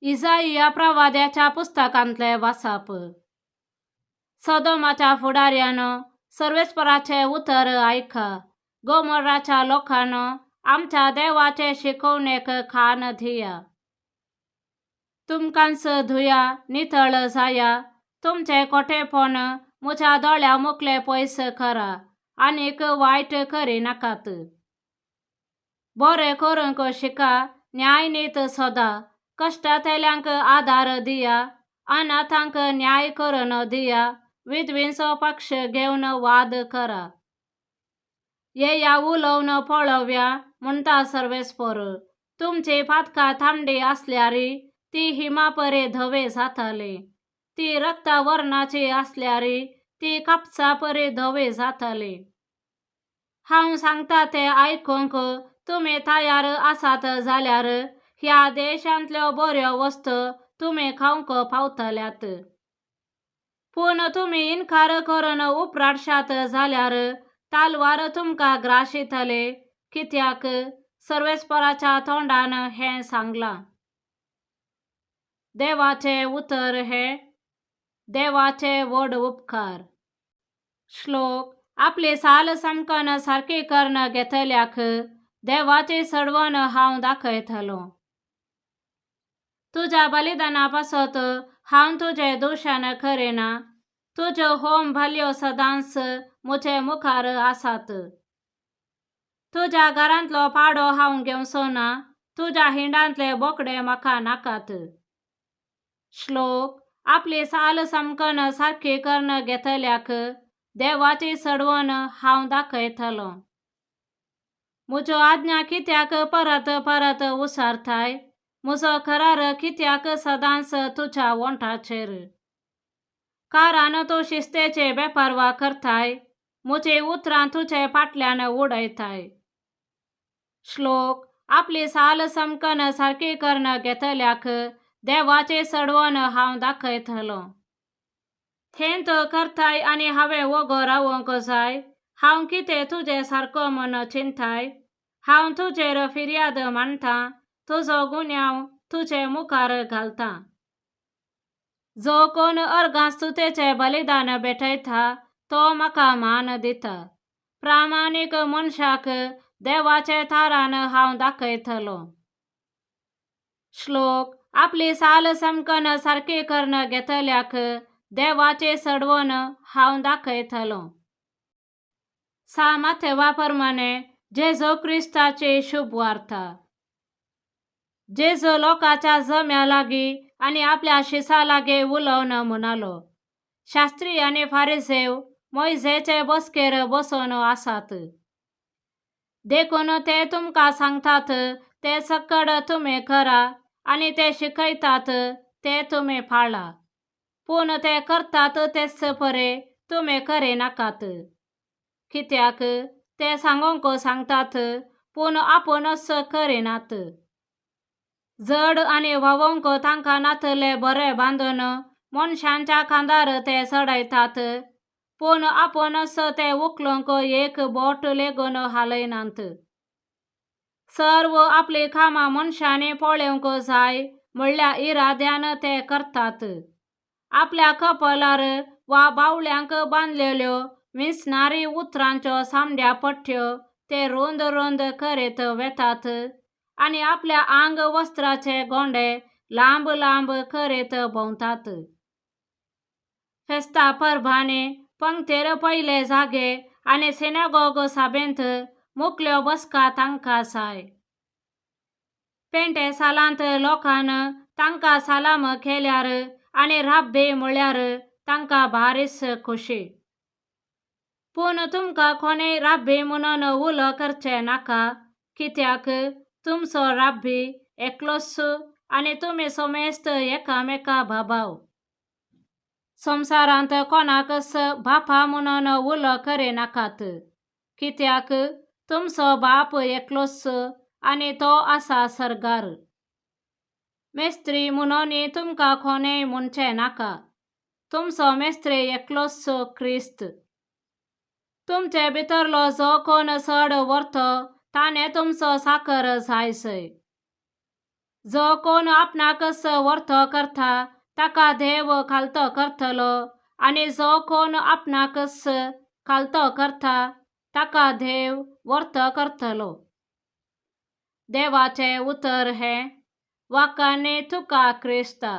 इजाइया प्रवाद्याच्या पुस्तकांतलें वाचप. सदोमाच्या फुडाऱ्यानो, सर्वेस्पराचें उतर आयका. गोमोराच्या लोकांनो, आमच्या देवाचे शिकवणेक कान दिया. तुमकांच धुया, नितळ जाया. तुमचें खोटेपण म्हज्या दोळ्या मुखलें पयस करा, आनीक वायट करिनाकात. बरें करूंक शिका, न्यायनीत सोदा, कश्टांतल्यांक आदार दिया, अनाथांक न्याय करून दिया, विधवींचो पक्ष घेवन वाद करा. येया, उलोवन पळोवया, म्हणटा सर्वेस्पर. तुमची पातकां तांबडी आसल्यार ती हिमा परी धवी जातली, ती रक्ता वर्णाची आसल्यार ती कापसा परी धवी जातली. हांव सांगता तें आयकूंक तुमी तयार आसात जाल्यार ह्या देशांतल्यो बऱ्यो वस्तू तुमी खावंक पावतल्यात. पूण तुमी इनकार करून उपराटशात जाल्यार तलवार तुमकां ग्राशितली, कित्याक सर्वेस्पराच्या तोंडान हें सांगलां. देवाचें उतर हें. देवाचे व्हड उपकार. श्लोक. आपली साल सामकन सारकी करून घेतल्याक देवाची सडवण हांव दाखयतलो. तुज्या बलिदाना पासत हांव तुजें दुशण करिना. तुज्यो होम बलयो सदांच म्हजे मुखार आसात. तुज्या घरांतलो पाडो हांव घेवचो ना, तुज्या हिंडांतले बोकडे म्हाका नाकात. श्लोक. आपली साल सामकन सारकी करून घेतल्याक देवाची सडवण हांव दाखयतलो. म्हज्यो आज्ञा कित्याक परत परत उसारताय? म्हजो करार कित्याक सदांच तुज्या ओंठाचेर? कारण तूं शिस्तेचे बेपर्वा करताय, म्हजी उतरां तुजे फाटल्यान उडयताय. श्लोक. आपली साल सामकन सारकी करून घेतल्याक देवाची सडवण हांव दाखयतलो. हें तूं करताय आनी हांवें वोगो रावंक जाय? हांव कितें तुजे सारको म्हूण चिंताय? हांव तुजेर फिर्याद मांडटा, तुजो गुन्यांव तुजे मुखार घालता. जो कोण अर्गां स्तुतेचें बलिदान भेटयता तो म्हाका मान दिता. प्रामाणीक मनशाक देवाचे थारान हांव दाखयतलो. श्लोक. आपली साल सामकन सारकी करून घेतल्याक देवाची सडवण हांव दाखयतलो. सा माथेवा प्रमाणे जेजू क्रिस्ताची शुभ वार्ता. जेजू लोकांच्या जम्या लागीं आनी आपल्या शिसा लागीं उलोवन म्हणालो, शास्त्री आनी फारिसेव मोयजेचे बसकेर बसून आसात. देखून ते तुमकां सांगतात ते सकड तुमी करा आनी ते शिकयतात ते तुमी पाळा, पूण ते करतात तेच परे तुमी करिनाकात, कित्याक ते सांगूंक सांगतात पूण आपुणूच करिनात. जड आनी व्हांवूंक तांकां नातले बरें बांदून मनशांच्या खांदार ते चडयतात, पूण आपुणूच ते उखलूंक एक बोट लेगून हालयनात. सर्व आपलीं कामां मनशांनी पळोवंक जाय म्हणल्या इराद्यान ते करतात. आपल्या कपलार वा बावल्यांक बांदलेल्यो विंचणारी उतरांच्यो सामड्या पट्ट्यो ते रुंद रुंद करीत वेतात आनी आपल्या आंग वस्त्राचे गोंडे लांब लांब करीत भोंवतात. फेस्ता परबांनी पंक्तीर पयले जागे आनी सिनागोग सभेंत मुखल्यो बसका तांकां जाय. पेंटे सालांत लोकान तांकां सलाम केल्यार आनी राब्बी म्हळ्यार तांकां बारीच खोशी. पूण तुमकां कोणेय राब्बी म्हणून उलो करचें नाका, कित्याक तुमचो राब्बी एकलोच आनी तुमी समेस्त एकामेका भाभाव. संवसारांत कोणाकच बापा म्हणून उलो करिनाकात, कित्याक तुमचो बाप एकलोच आनी तो आसा सर्गार. मेस्त्री म्हणूनय तुमकां कोणेय म्हणचें नाका, तुमचो मेस्त्री एकलोच क्रिस्त. तुमचे भितरलो जो कोण चड व्हरतो ताणें तुमचो साकर जायसय. जो कोण आपणाकच वर्थ करता ताका देव खालतो करतलो आनी जो कोण आपणाकच खालतो करता ताका देव वर्थ करतलो. देवाचें उतर हें वाखाणे तुका क्रिस्ता.